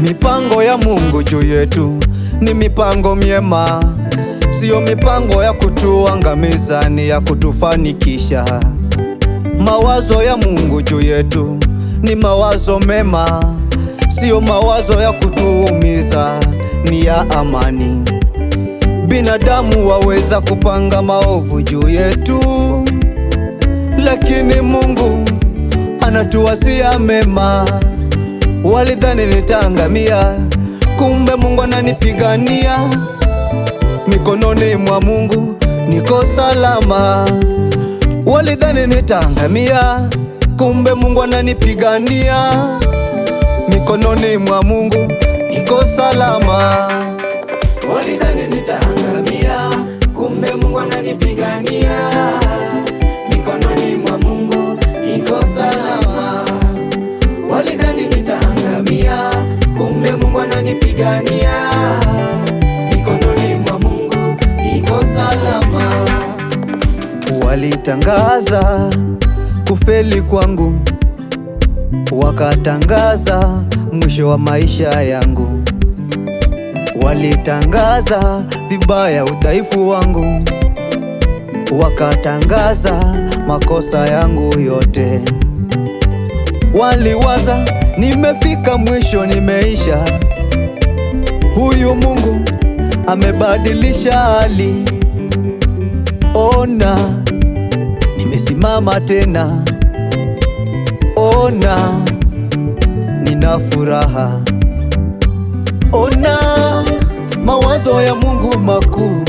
Mipango ya Mungu juu yetu ni mipango myema, siyo mipango ya kutuangamiza, ni ya kutufanikisha. Mawazo ya Mungu juu yetu ni mawazo mema, siyo mawazo ya kutuumiza, ni ya amani. Binadamu waweza kupanga maovu juu yetu, lakini Mungu anatuwazia mema. Walidhani nitaangamia, kumbe Mungu ananipigania. Mikononi mwa Mungu niko salama. Walidhani nitaangamia, kumbe Mungu ananipigania. Mikononi mwa Mungu niko salama. Walidhani nitaangamia, kumbe Mungu ananipigania. Mikononi mwa Mungu niko salama. Walidhani nitaangamia, kumbe Mungu ananipigania. Mikononi mwa Mungu niko salama. Walitangaza kufeli kwangu, wakatangaza mwisho wa maisha yangu. Walitangaza vibaya udhaifu wangu, wakatangaza makosa yangu yote. Waliwaza nimefika mwisho, nimeisha. Huyu Mungu amebadilisha hali. Ona nimesimama tena, ona nina furaha. Ona mawazo ya Mungu makuu,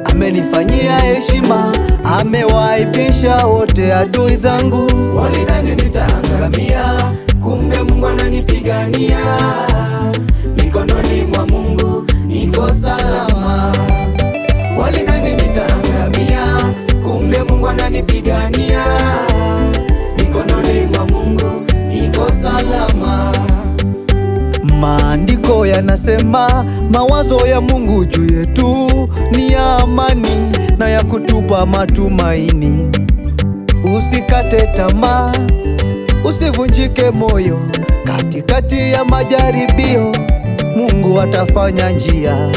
amenifanyia heshima, amewaibisha wote adui zangu. Walidhani nitaangamia, kumbe Mungu ananipigania. Mikononi mwa Mungu niko salama. Walidhani nitaangamia, kumbe Mungu ananipigania. Mikononi mwa Mungu niko salama. Maandiko yanasema mawazo ya Mungu juu yetu ni ya amani na ya kutupa matumaini. Usikate tamaa, usivunjike moyo katikati ya majaribio, Mungu atafanya njia.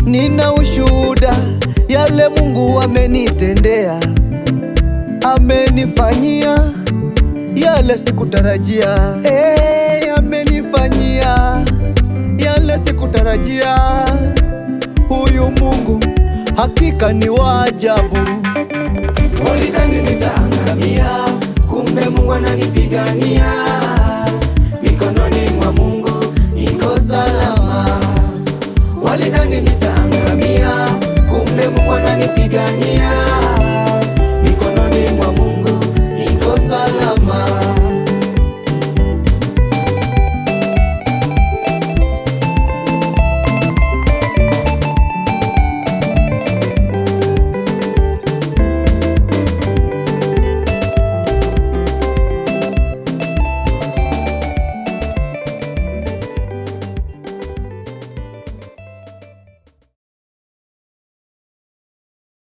Nina ushuhuda yale Mungu amenitendea, amenifanyia yale sikutarajia. Amenifanyia yale sikutarajia. Huyu Mungu hakika ni wa ajabu. Walidhani nitaangamia, kumbe Mungu ananipigania.